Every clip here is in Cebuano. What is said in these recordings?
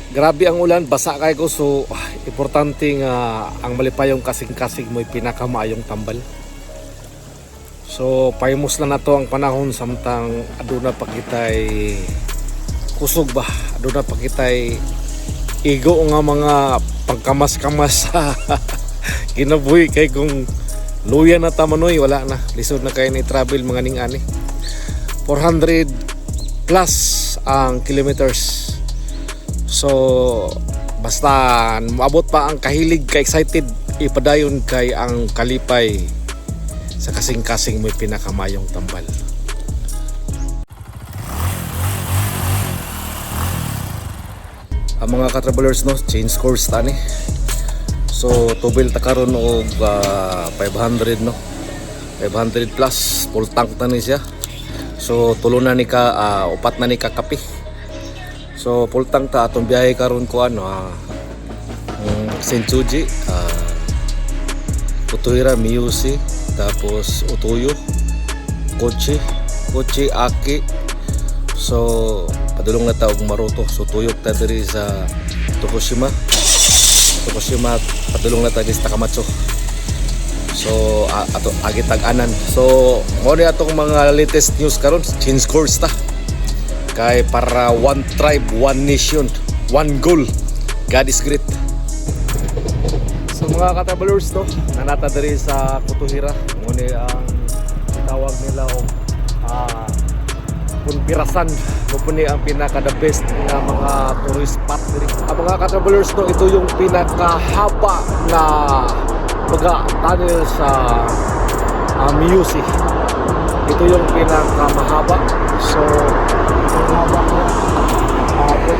Grabe ang ulan, basa kay ko, so importante nga ang malipayong kasing-kasing mo'y pinakamaayong tambal. So paymos lang nato ang panahon samtang aduna pa kitay kusog ba, aduna pa kitay igo nga mga pangkamas-kamas sa kinabuhi, kay kung luya na ta manoy, wala na, lisod na kay ni travel mga ning-ani. 400 plus ang kilometers. So basta maabot pa ang kahilig ka excited, ipadayon kay ang kalipay sa kasing-kasing mo'y pinakamayong tambal. Ang mga ka-travelers, no, change course tani. So tubil ta karon og 500, no, 500 plus, full tank ta ni siya. So tulo na ni ka, upat na ni ka kape. So full tank ta. Atong biyahe karon ko ano, Senchuji, Kotohira, Miyusi, tapos Otoyo, Kochi, Kochi, Aki. So padulong na ta og Maroto. So tuyok ta diri sa Tokushima. Tokushima, padulong na ta diri sa Takamatsu. So ato agi tag-anan. So mo ni atong mga latest news karon, change course ta. Kay para one tribe, one nation, one goal. God is great. So mga ka-travelers, no, nanata diri sa Kotohira. Mo ni ang gitawag nila og Punpirasan. Mo po ni ang pinaka the best nga mga tourist spot diri. Ang mga ka-travelers, no, ito yung pinakahaba na mga tunnel sa Miyusi. Ito yung pinakamahaba. So, ang haba niya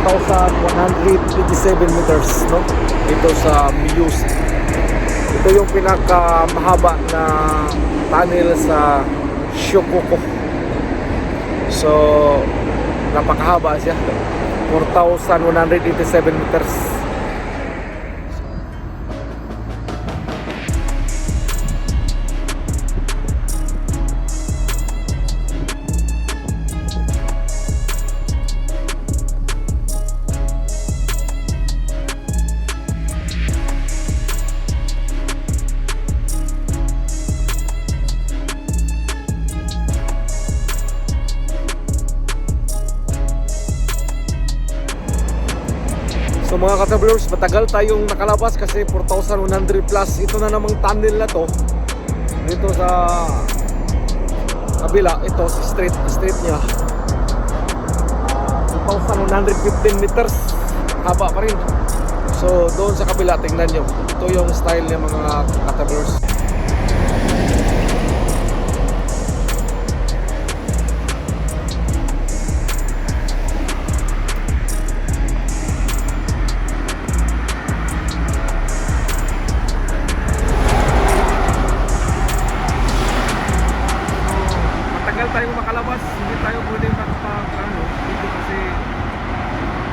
4,127 meters, no? Dito sa Miyusi. Ito yung pinakamahaba na tunnel sa Shikoku. So, napakahaba siya. 4,187 meters. So mga ka-travelers, matagal tayong nakalabas kasi 4,100 plus. Ito na namang tunnel na to. Dito sa kabila, ito sa street, street niya. 2,115 meters. Haba pa rin. So doon sa kabila, tingnan nyo. Ito yung style niya, mga ka-travelers. Matagal tayong makalabas, hindi tayo pwede magpag ano, dito kasi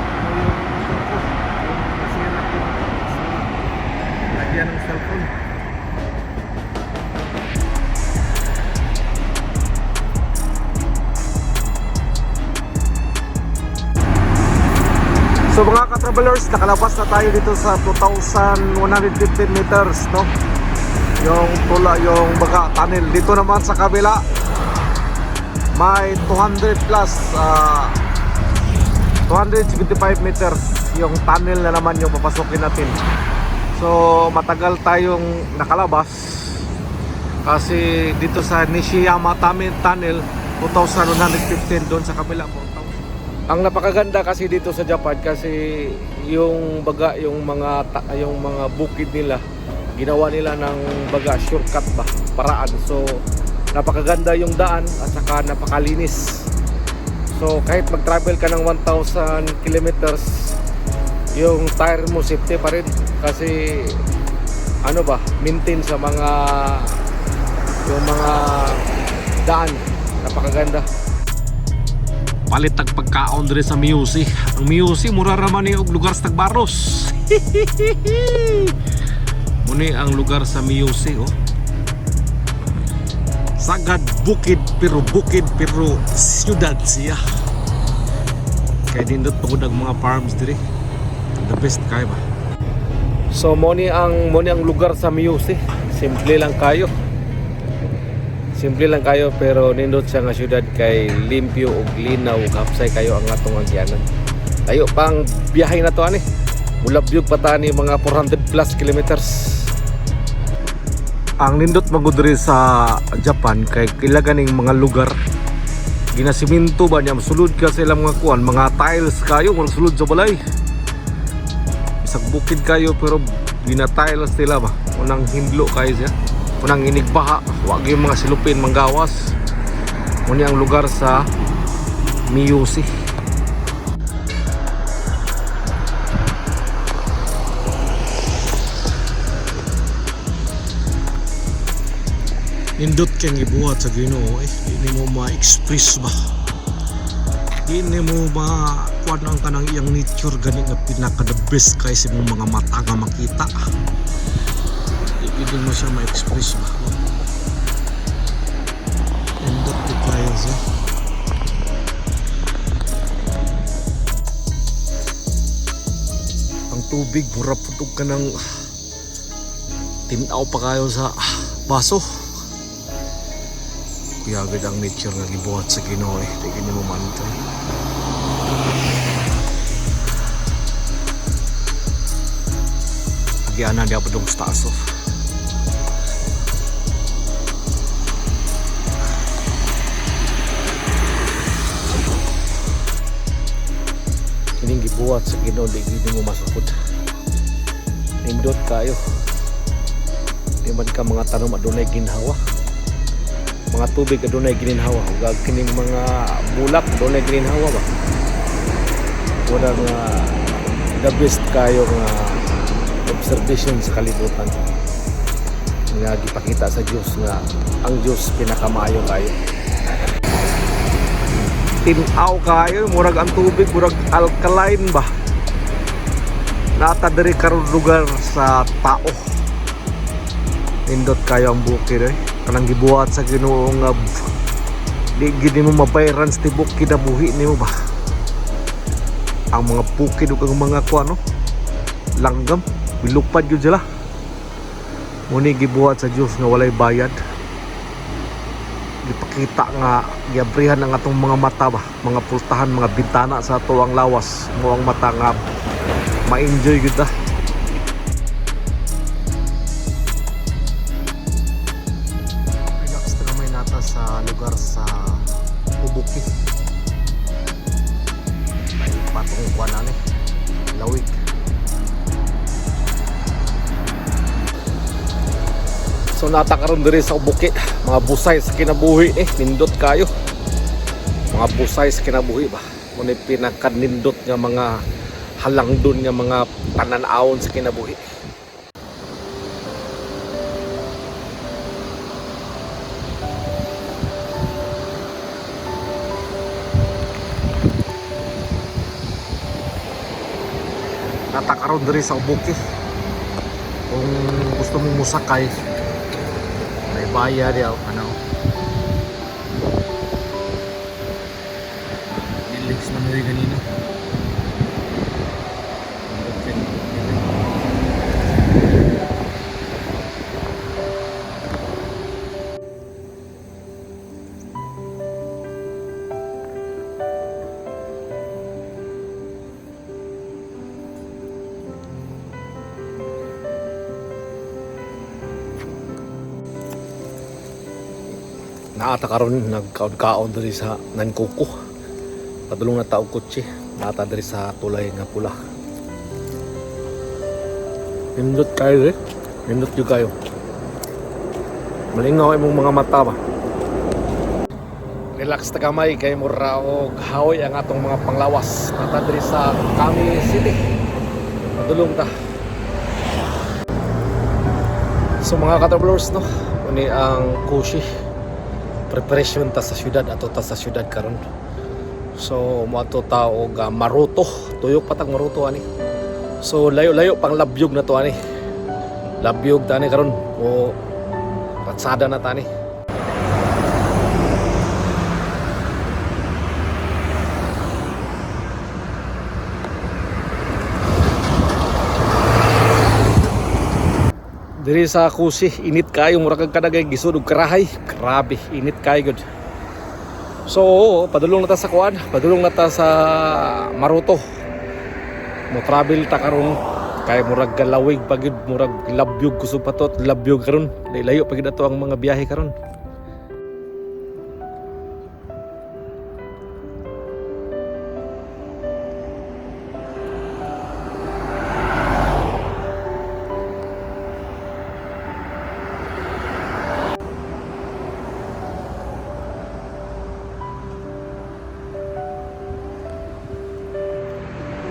ano yung motor ko, yung nasira ko sa lagyan ng cellphone. So mga ka-travelers, nakalabas na tayo dito sa 2,115 meters, no? Yung tula, yung baga tunnel. Dito naman sa kabila, may 200 plus, 275 meters yung tunnel na naman yung papasukin natin. So matagal tayong nakalabas kasi dito sa Nishiyama Tunnel 2,115, doon sa kabila 4,000. Ang napakaganda kasi dito sa Japan kasi yung baga yung mga bukid nila, ginawa nila ng baga shortcut ba, paraan. So napakaganda yung daan at saka napakalinis. So kahit mag-travel ka ng 1,000 kilometers, yung tire mo safety pa rin kasi ano ba, maintain sa mga yung mga daan, napakaganda. Palit tag pagkaon diri sa Miyusi. Ang Miyusi mura ra man ni og lugar sa Tagbaros. Muni ang lugar sa Miyusi, oh. Sagad bukid pero siyudad siya. Kay nindot pagud ang mga farms diri. The best kayo ba. So mo ni ang lugar sa Miyusi. Simple lang kayo. Simple lang kayo pero nindot siya nga syudad kay limpyo ug linaw ug hapsay kayo ang atong agyanan. Tayo pang biyahe na to ani. Mulabyog pa ta ni mga 400 plus kilometers. Ang nindot magud diri sa Japan kay kila ganing mga lugar ginasiminto ba niya, sulod ka sa ilang mga kuan, mga tiles kayo, murag sulod sa balay. Bisag bukid kayo pero gina-tiles nila ba. Unang hindlo kayo siya. Unang inigbaha, wag yung mga silupin manggawas. Muni ang lugar sa Miyusi. Nindot kang gibuhat sa Ginoo eh. Di nimo ma-express ba. Di nimo ma kuan ang kanang iyang nature gani nga pinaka the best kay sa imong mga mata nga makita. Di gid mo siya ma-express ba. Nindot di kayo siya. Ang tubig mura pud og kanang tinaw pa kayo sa baso. Kuya gid ang nature nga gibuhat sa Ginoo eh. Di gid nimo mantay. Agianan diha padung sa taas oh. Kining gibuhat sa Ginoo, di gid nimo masukod. Nindot kayo. Di man ka mga tanom adunay ginhawa. Mga tubig adunay gininhawa ug ang kining mga bulak adunay gininhawa ba. Wala nga the best kayo nga observation sa kalibutan nga gipakita sa Dios nga ang Dios pinakamaayo kayo. Tin-aw kayo, murag ang tubig murag alkaline ba. Nata diri karon lugar sa tao. Nindot kayo ang bukid eh. Kanang gibuhat sa Ginoo nga di gid nimo mabayran sa tibok kinabuhi nimo ba. Ang mga bukid ug ang mga kuan no, langgam, bilupad gyud sila. Muni gibuhat sa Dios nga walay bayad. Gipakita nga giabrihan ang atong mga mata ba, mga pultahan, mga bintana sa ato ang lawas, mo ang mata nga ma-enjoy gyud ta. Relax na gamay nata sa lugar sa Ubuki. May patong kuan ani. Lawig. So nata karon diri sa Ubuki, mga busay sa kinabuhi eh, nindot kayo. Mga busay sa kinabuhi ba. Muna pinakanindot nga mga halangdon nga mga tanan-awon sa kinabuhi. Nata karon diri sa Ubuki. Kung gusto mong musakay, may bayad yaw ano. Nilix na mo ganina. Naata karon nagkaon-kaon diri sa Nankoku. Padulong na taog kotse. Naata diri sa tulay nga pula. Nindot kayo eh. Nindot jud kayo. Malingaw imong mga mata ba. Relax ta gamay kay mura og haoy ang atong mga panglawas. Nata diri sa Kami City. Padulong ta. So mga ka-travelers no, uni ang Koshi. Preparation ta sa syudad, ato ta sa syudad karon. So moadto ta og Maruto, tuyok patag Maruto ani. So layo-layo pang labyog na to ani. Labyog ta ani karon o ratsada na ta ani. Diri sa Kusi, init kayo, mura kag kanagay gisud og karahay. Grabe, init kayo gud. So, oo, padulong na ta sa kuan, padulong na ta sa Maruto. Mo travel ta karon kay murag galawig pa gyud, murag labyog kusog pa to, labyog karon. Layo pa gyud ato ang mga biyahe karon.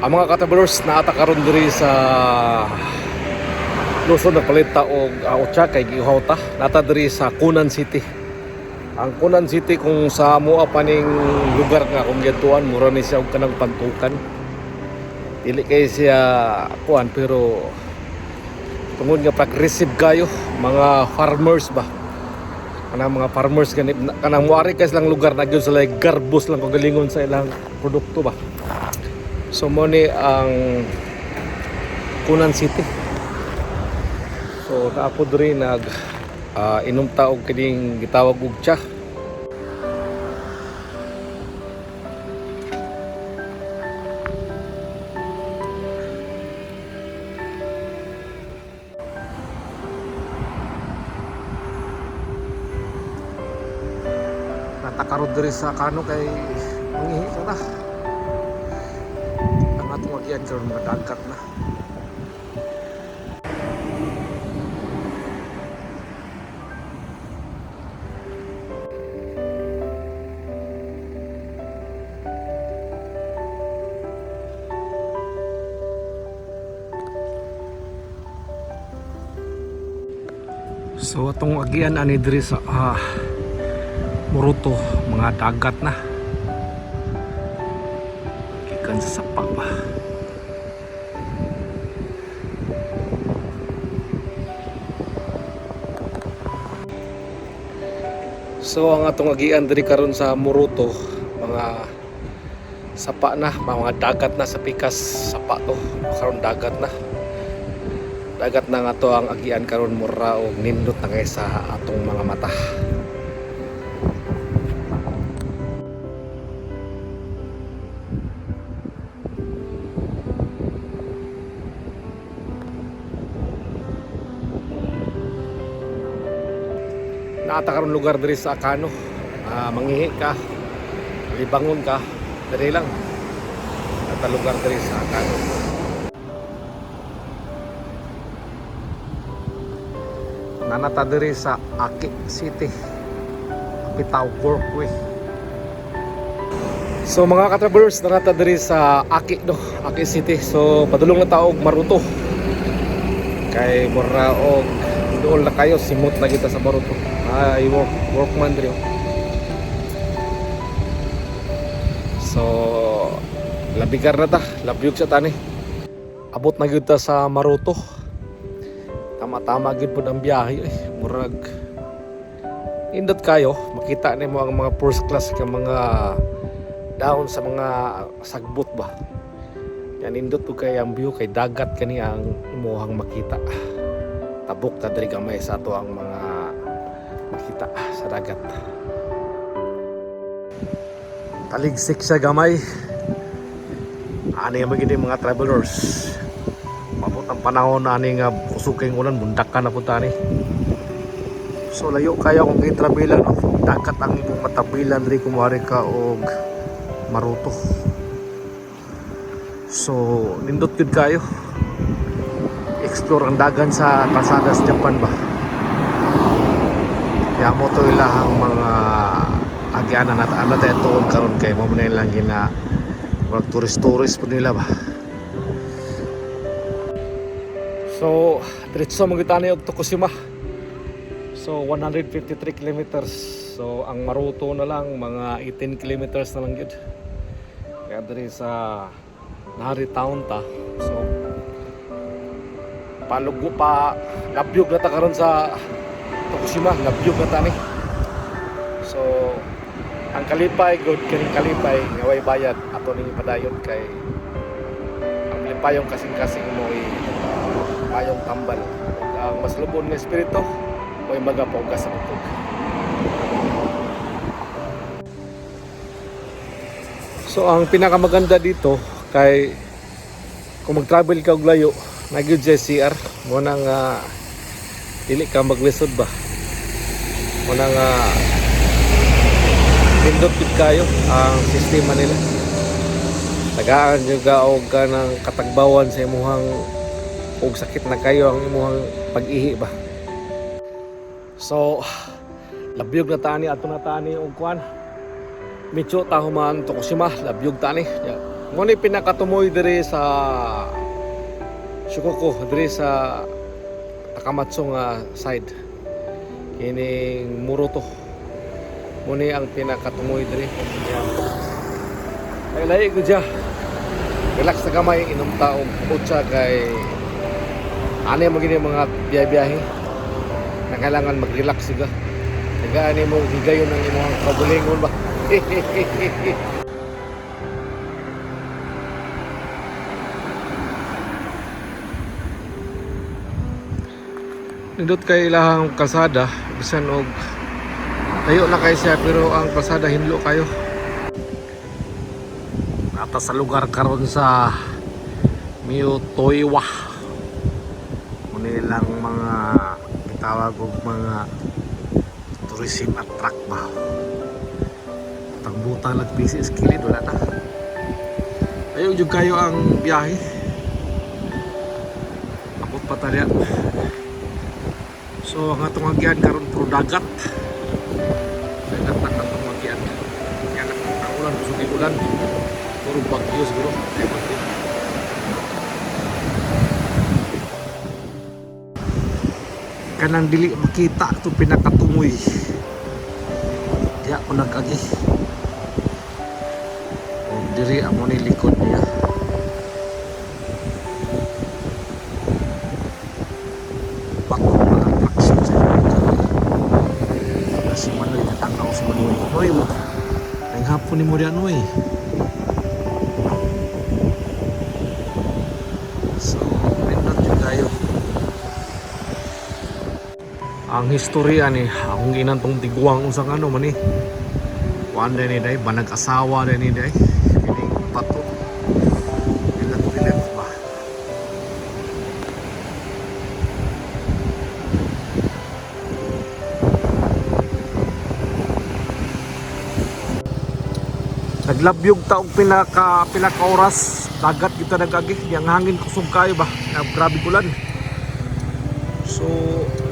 Ang mga ka-travelers, naata karon diri sa Luzon, nagpalit ta og utsa kay giuhaw ta. Nata diri sa Kunan City. Ang Kunan City, kung sa mua pa ning lugar nga kung giadtuan, mura ni siya og kanang pantukan. Dili kay siya kuan, pero tungod nga progressive kayo mga farmers ba, kanang mga farmers ganit kanang muari kay silang lugar na gyud sila garbos lang kagalingon sa ilang produkto ba. So mo ni ang Kunan City. So naa ko diri nag inom ta og kining gitawag og tsa. Nata karon diri sa Kano kay mangihi ka na. Ang atong agian karon mga dagat na. So atong agian ani diri sa Muruto, mga dagat na. Gikan sa sapa pa. So ang atong agian diri karon sa Muruto, mga sapa na, mga dagat na sa pikas sapa to. Karon dagat na. Dagat na nga to ang agian karon, mura og nindot na kay sa atong mga mata. Naata karon lugar diri sa Akano. Mangihi ka, libangon ka, diri lang. Ata lugar diri sa Akano. Nanata diri sa Aki City. Pitaw Walkway. So mga ka-travelers, nanata diri sa Aki no, Aki City. So padulong na ta og Maruto. Kay mura og dool na kayo, simot na kita sa Maruto. Ay, workman diri, oh. So labigar na ta, labyog sa tani. Abot na gyud ta sa Maruto. Tama-tama gyud pud ang biyahe eh. Murag indot kayo, makita nimo ang mga first class ka mga down sa mga sagbot ba. Yan, indot pud kay ang view kay dagat kani ang imuhang makita. Tabok ta diri gamay sa ato ang mga makita sa dagat. Taligsik siya gamay. Ani ang magiging mga travelers. Mabot ang panahon na ani nga kusog kay ulan, mundak ka na punta ni. So layo kayo kung kay travelan, no? Dagat ang imong matabilan diri kung muari ka og Maruto. So nindot gyud kayo. Explore ang dagan sa kalsada sa Japan ba. Kaya mo to ilahang mga agianan at ano tayo tuon karon kay mo na ilang gina murag tourist-tourist po nila ba. So, diretso man gyud ni og Tokushima. So, 153 kilometers. So, ang Maruto na lang mga 18 kilometers na lang gyud. Kaya diri sa Nari Town ta. So, palugo pa, labyog na ta karon sa Tokushima, labyog na ta ni. So, ang kalipay good kining kalipay nga way bayad ato ning padayon kay ang lipayong kasing-kasing mo. Mayong tambal. Ug ang mas lubon nga espiritu mo'y magapaugas sa bantog. So ang pinakamaganda dito kay kung mag-travel ka og layo, nagyud sa CR mo nang dili ka maglisod ba. Mo nang pindot gid kayo ang sistema nila. Tagaan jud ka og kanang katagbawan sa imuhang og sakit na kayo ang imuhang pag-ihi ba. So labyog na tani ato na tani og kuan. Micho ta human Tokushima, labyog tani. Ya. Mo ni pinakatumoy diri sa Shikoku, diri sa Takamatsu nga side. Kining Muroto. Mo ni ang pinakatumoy diri. Ya. Ay lahi ko dya. Relax na gamay, inom ta og kutsa kay ano mo gini mga biyahe-biyahe na kailangan mag-relax siga. Tagaan mo higayon ang imong kaugalingon ba. Nindot kay ilahang kalsada bisan og layo na kay siya pero ang kalsada hinlo kayo. Ata sa lugar karon sa Miotoiwa. Muna lang mga gitawag og mga tourism attract ba. Tagbuta nagpisi sa kilid, wala na. Ayaw jud kayo ang biyahe. Abot pa ta diya. So ang atong agyan karon puro dagat. Dagat na atong agyan. Yan ang ulan, kusog ulan. Puro bagyo siguro. Ay, bagyo. Kanang dili makita ito pinakatungoy. Di ako nag-agi. O diri amo ni likod niya. Bato mga attraction sa lugar. Si Manoy, natakaw si Manoy. Manoy mo. Ang hapon ni mo diyan, oy. So, pindot jud kayo. Ang historya ni akong ginan tong tiguang unsang ano man ni. Kuan din ni day, banag asawa din ni day. Kining bato. Ilang relief ba? Naglabyog ta og pinaka pinaka oras dagat kita nagagi, yang hangin kusog kayo ba. Grabe ulan. So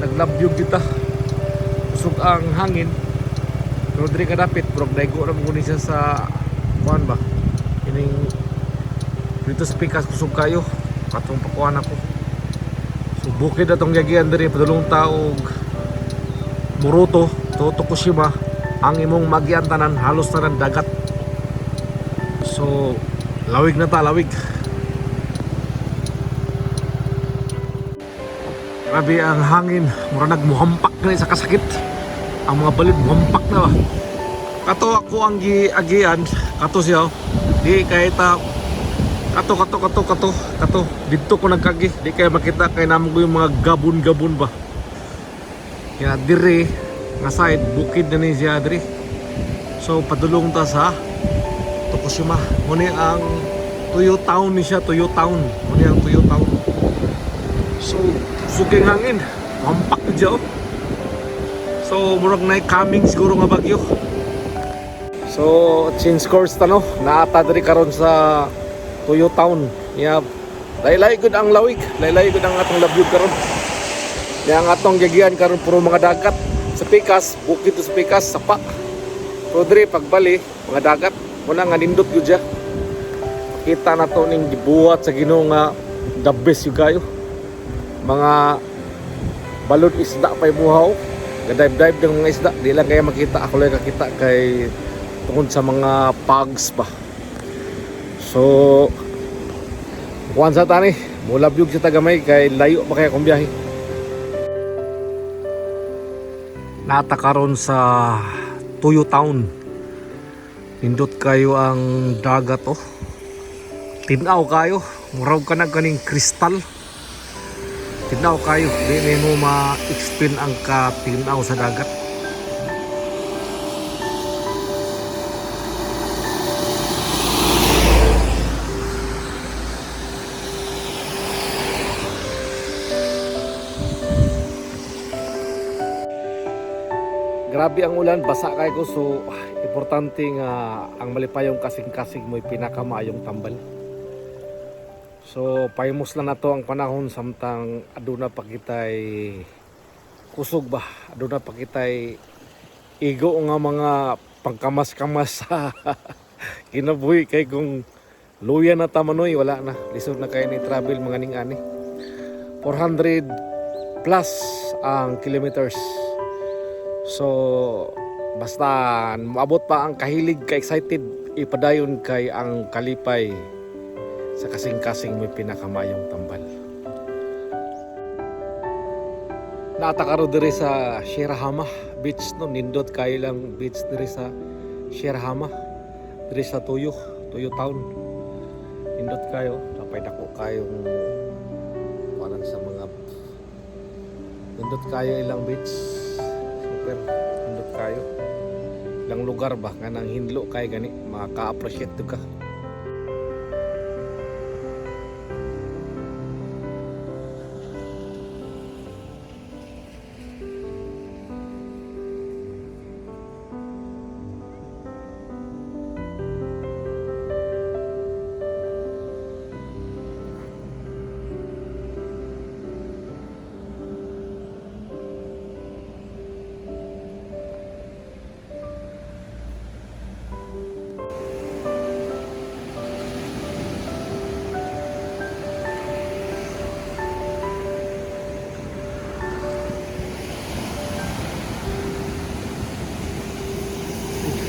naglabyog kita. Kusog ang hangin. Pero diri ka dapit, murag daigo ra mo siya sa kuan ba. Kining dito sa pikas kusog kayo. Katong pakuan ako. So bukid atong giagian diri padulong ta og Muroto to Tokushima, ang imong magian tanan halos tanan dagat. So lawig na ta, lawig. Grabe ang hangin, mura nagmuhampak na sa kasakit. Ang mga balid muhampak na ba. Kato ako ang giagian, kato siya. Oh. Di kay ta kato kato kato kato kato didto ko nagkagi, di kay makita kay namo ko yung mga gabon-gabon ba. Kaya dire nga side bukid na ni siya dire. So padulong ta sa Tokushima. Muni ang Toyo Town ni siya, Toyo Town. Muni ang Toyo Town. So, suking hangin. Hampak na dyan. Oh. So, murag na coming siguro nga bagyo. So, change course ta no. Naata diri karon sa Toyo Town. Yeah. Laylay gud ang lawig. Laylay gud ang atong labyog karon. Ya ang atong gigian karon puro mga dagat. Sa pikas, bukid to sa pikas, sapa. Pero diri pagbali, mga dagat. Muna nga nindot gud siya. Kita na to ning gibuhat sa Ginoo nga the best jud kayo. Mga balod isda pa imuhaw. Ga-dive-dive ng mga isda. Di lang kaya makita. Ako lang kakita kay tungkol sa mga pugs ba. So, kuan sa tani. Mulabyog sa tagamay kay layo pa kaya kung biyahe. Nata karon sa Tuyo Town. Nindot kayo ang dagat oh. Tinaw kayo. Muraw ka na kaning kristal. Tinaw kayo, di mo ma-explain ang katinaw sa dagat. Grabe ang ulan, basa kayo ko, so importante nga ang malipayong kasing-kasing mo'y pinakamaayong tambal. So paymos lang nato ang panahon samtang aduna pa kitay kusog ba, aduna pa kitay igo nga mga pangkamas-kamas sa kinabuhi kay kung luya na tamanoy wala na, lisod na kay ni travel mga ning-ani. 400 plus ang kilometers. So basta maabot pa ang kahilig ka excited, ipadayon kay ang kalipay sa kasing-kasing may pinakamayong tambal. Natakaro diri sa Shirahama Beach, no, nindot kay lang beach diri sa Shirahama diri sa Toyo, Toyo Town. Nindot kayo, napay dako kayong kuanan sa mga nindot kayo ilang beach. Super nindot kayo. Ilang lugar ba nga nang hinlo kay gani maka-appreciate ka.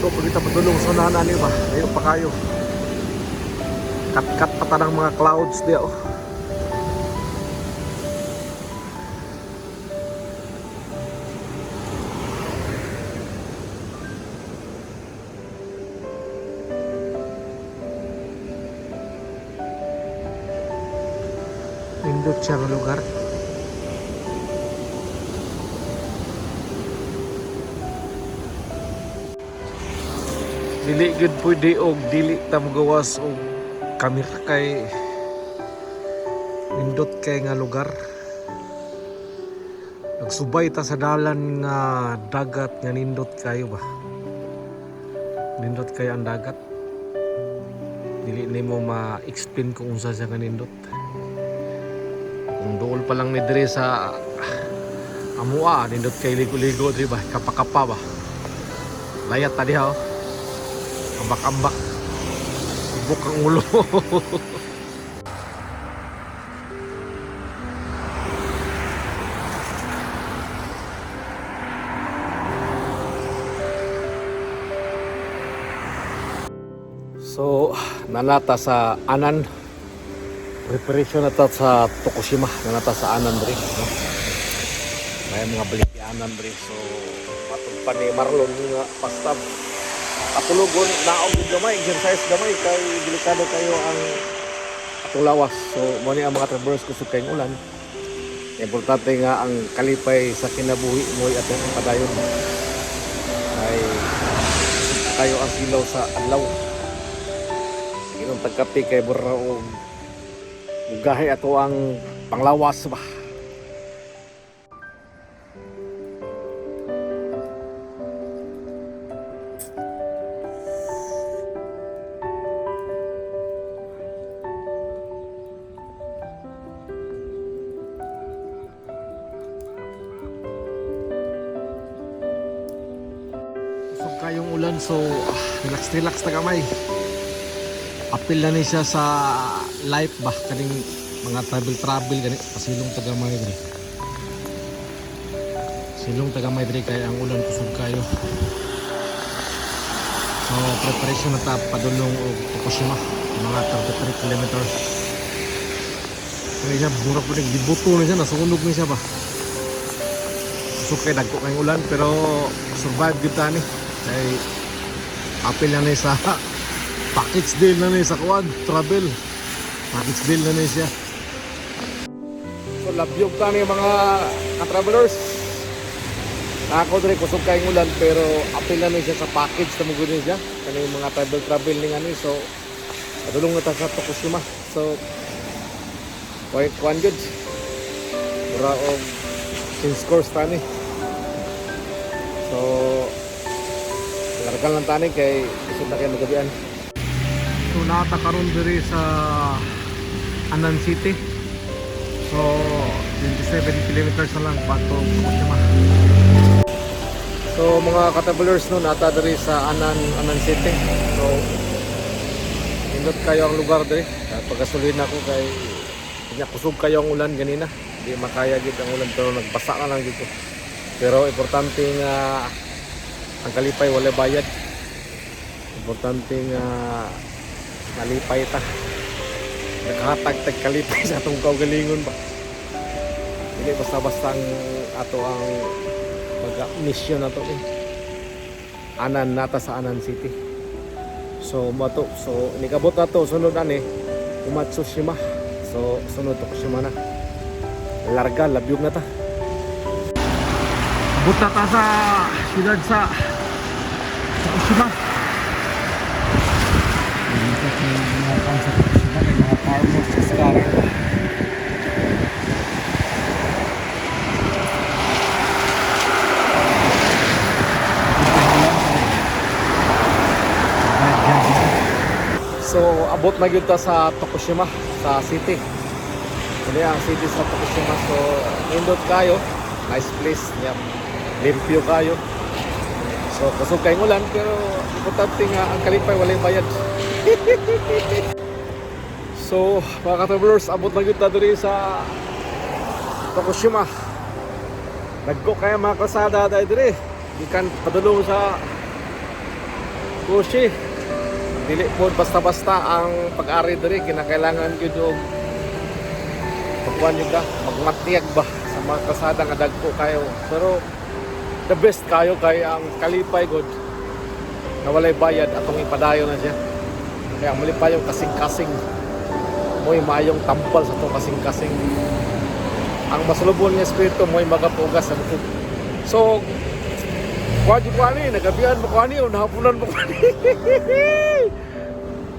Ito, pag kita padulong sa nana ni ba, ayo pa kayo. Kat-kat pa tanang mga clouds diya oh. Nindot siya nga lugar. Dili gyud pwede og dili ta mogawas og kamera kay nindot kay nga lugar. Nagsubay ta sa dalan nga dagat nga nindot kayo ba. Nindot kayo ang dagat. Dili nimo ma-explain kung unsa siya nga nindot. Kung duol pa lang ni diri sa amua, nindot kay ligo-ligo diri ba, kapa-kapa ba. Layat ta diha oh. Ambak-ambak. Ibok ang ulo. So, nanata sa Anan. Preparation na ta sa Tokushima. Nanata sa Anan diri, no? May mga baligyanan diri. So, matod pa ni Marlon nga pastab. Katulogon naog gud gamay, exercise gamay kay delikado kayo ang atong lawas. So, mo ni ang mga travelers kusog kayong ulan. Importante nga ang kalipay sa kinabuhi mo'y atong padayon. Kay kayo ang silaw sa adlaw. Inom tagkape kay mura og mugahi ato ang panglawas ba. Kusog kayong ulan, so relax relax na gamay. Apil na ni siya sa life ba kaning mga travel travel gani pasilong tagamay diri. Silong tagamay diri kay ang ulan kusog kayo. So preparation na ta padulong og Tokushima, mga 33 kilometers. Kaya siya, mura po rin, gibuto na siya, nasunog na siya ba. Kusog kay dagko kayong ulan pero survive gyud ta ni. Kay apil na ni sa package deal na ni sa kuan, travel. Package deal na ni siya. So Labyog ta ni, mga ka-travelers. Ako diri, kusog kayong ulan, pero apil na ni siya sa package na mo siya. Kani mga travel travel ni ani, so padulong na ta sa Tokushima. So way kuan gud. Mura og change course tani. So larga lang tani kay isod na kayo magabian. So nata karon diri sa Anan City. So 27 kilometers na lang patong Tokushima. So mga ka-travelers, no, nata diri sa Anan City. So nindot kayo ang lugar diri. Pagasulin ako kay kanya kusog kayo ang ulan ganina. Di makaya gid ang ulan pero nagbasa na lang dito. Pero importante nga ang kalipay wala bayad. Importante nga nalipay ta. Nakahatag tag kalipay sa atong kaugalingon ba. Dili basta-basta ang ato ang pag mission na to eh. Anan, nata sa Anan City. So mato, so nikabot na to, sunod ani Komatsushima. So sunod Tokushima na. Larga, labyog na ta. Abot na ta sa siyudad sa Tokushima. Dito kay mga kan sa Tokushima kay mga farmers sa Skara. So abot na gyud ta sa Tokushima, sa city. Ini ang city sa Tokushima. So nindot kayo, nice place niya. Limpyo kayo. So kusog kayong ulan pero importante nga ang kalipay walay bayad. So mga ka-travelers, abot na gyud ta diri sa Tokushima. Dagko kaya mga kalsada dahil diri. Gikan padulong sa Koshi. Dili po basta-basta ang pag-ari diri, kinakailangan gyud og pagkuan yun ka, magmatiyag ba sa mga kalsada nga dagko kayo. Pero the best kayo kay ang kalipay god na walay bayad atong ipadayon na siya. Kaya ang malipay yung kasing-kasing mo'y maayong tampal sa itong kasing-kasing. Ang masulubon nga espiritu mo'y magapugas sa bukog. So, kuha di ko ani, nagabihan mo ko ani, o nahapunan mo ko ani.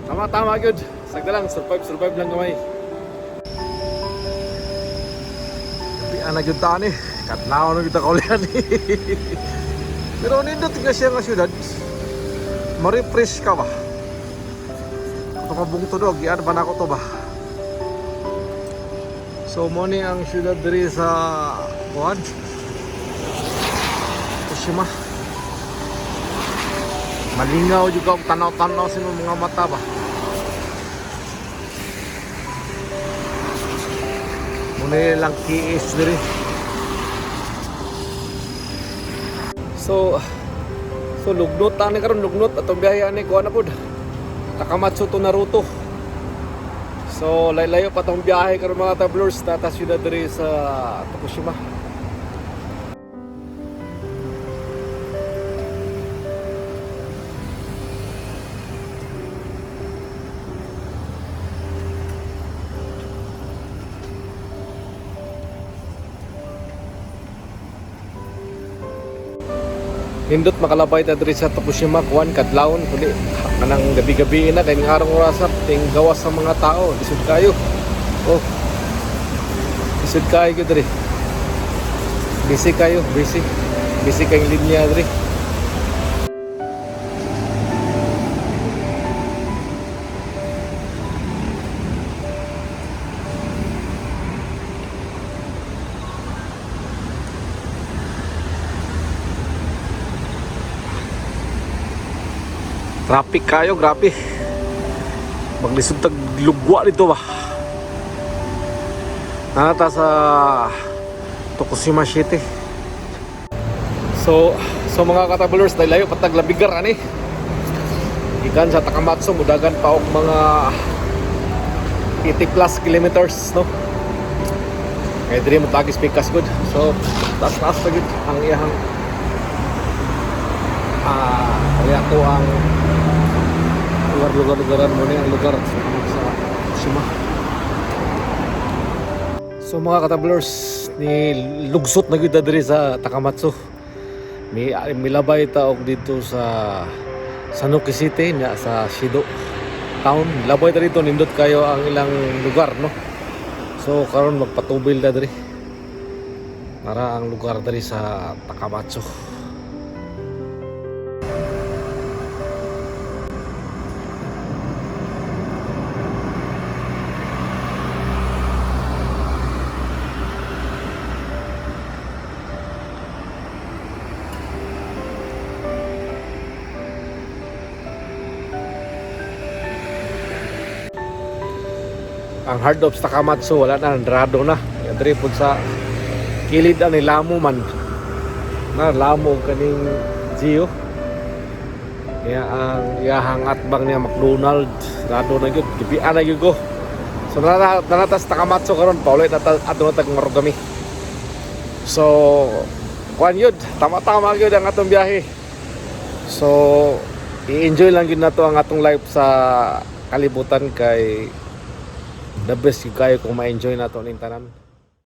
Tama, tama, good. Sagda lang, survive, survive lang gamay. Gabihan na gyud ta ani. Katlaw na gyud ta kaulian. Pero nindot nga siya nga syudad. Ma-refresh ka ba? Ito ka bungtod og, gian ba na ako to ba? So mo ni ang syudad diri sa kuan. Tokushima. Malingaw juga og tanaw-tanaw sa imong mga mata ba. Muna lang kiis diri. So lugnot ani karon, lugnot atong biyahe ani, kuha na pud. Takamatsu to Naruto. So layo pa tong biyahe karon, mga travelers, tata syudad diri sa Tokushima. Nindot makalabay ta diri sa Tokushima kuan kadlawon kundi kanang gabi-gabi na kay ning arong orasa ting gawas sa mga tao, lisod kayo. Oh. Lisod kayo gyud diri. Busy kayo, busy. Busy kayong linya diri. Traffic kayo, grabe. Maglisod tag lugwa dito ba. Nanata sa Tokushima City. So mga ka-travelers, dahil layo patag labigar ani. Gikan sa Takamatsu, mudagan pa og mga 80 plus kilometers, no? Kaya diri mo tagis pikas good. So, taas-taas na gud ang iyang kaya to ang lugar-lugar-lugaran mo ni ang lugar sa Tokushima. So mga katravelers, ni lugsot na gyud ta diri sa Takamatsu. Mi milabay ta og dito sa Sanuki City na sa Shido town. Labay ta dito, nindot kayo ang ilang lugar, no. So karon magpatubil ta diri. Para ang lugar diri sa Takamatsu. Ang Heart of Takamatsu, wala na, rado na. Diri pud sa kilid ani, lamo man. Na lamo kaning Gio. Kaya ang iyahang atbang niya McDonald, rado na gyud, gibian na gyud ko. So nanatas Takamatsu karon, paulit na ta ato na tag Marugame. So kuan yun, tama-tama gyud ang atong biyahe. So i-enjoy lang gyud nato ang atong life sa kalibutan kay the best gyud kayo kung ma-enjoy nato ning tanan.